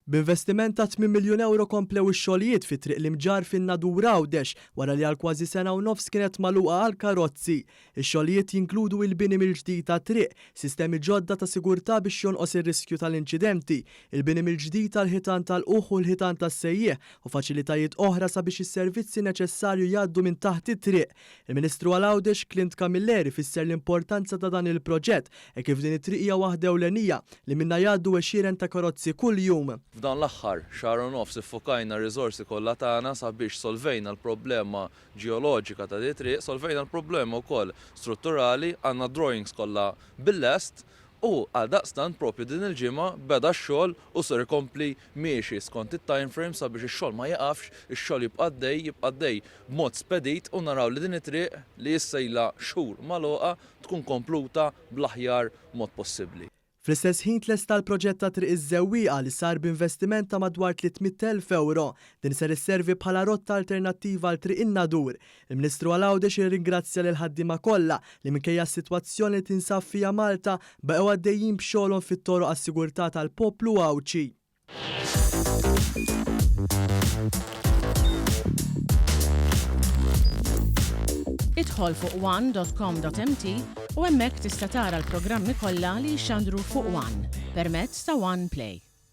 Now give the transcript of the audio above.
B'investiment ta' 8 miljun ewro komplew ix-xogħlijiet fi Triq l-Imġarr fin-Nadur Għawdex wara li għal kważi sena u nofs kienet magħluqa għall-karozzi. Ix-xogħlijiet jinkludu il-bini mill-ġdid tat-triq, sistemi ġodda ta' sigurtà biex jonqos ir-riskju tal-inċidenti, il-bini mill-ġdid tal-ħitan tal-lqugħ u l-ħitan tas-sejjieħ u faċilitajiet oħra sabiex is-servizzi neċessarju jgħaddu minn taħt it-triq. Il-Ministru għal Għawdex, Clint Camilleri fisser l-importanza ta' dan il-proġett hekk kif din it-triq hija waħda ewlenija li minnha jgħaddu għexieren ta' karozzi kuljum. F'dawn l-aħħar xahar u nofs iffokajna r-riżorsi kollha tagħna sabiex solvejna l-problema ġeoloġika ta' din it-triq, solvejna l-problema wkoll strutturali, għandna d-drawings kollha bil-lest U għaldaqstant proprju din il-ġimgħa beda x-xogħol u ser ikompli miexi skont it-time frame sabiex ix-xogħol ma jiqafx, ix-xogħol jibqa' għaddej, jibqa' għaddej b'mod spedit u naraw li din it-triq li issa ilha xhur magħluqa tkun kompluta bl-aħjar mod possibbli. Fl-istess ħin tlesta l-proġett ta' Triq iż-Żewwieqa li sar b'investiment ta' madwar 300,000 ewro. Din ser isservi bħala rotta alternattiva għal Triq in-Nadur. Il-Ministru għal Għawdex irringrazzja lill-ħaddiema kollha li minkejja s-sitwazzjoni li tinsab fiha Malta baqgħu għaddejjin b'xogħolhom fit-toroq għas-sigurtà tal-poplu Għawdxi. Idħol fuq one.com.mt u hemmhekk tista' tara l-programmi kollha li jixxandru fuq One permezz ta' One Play.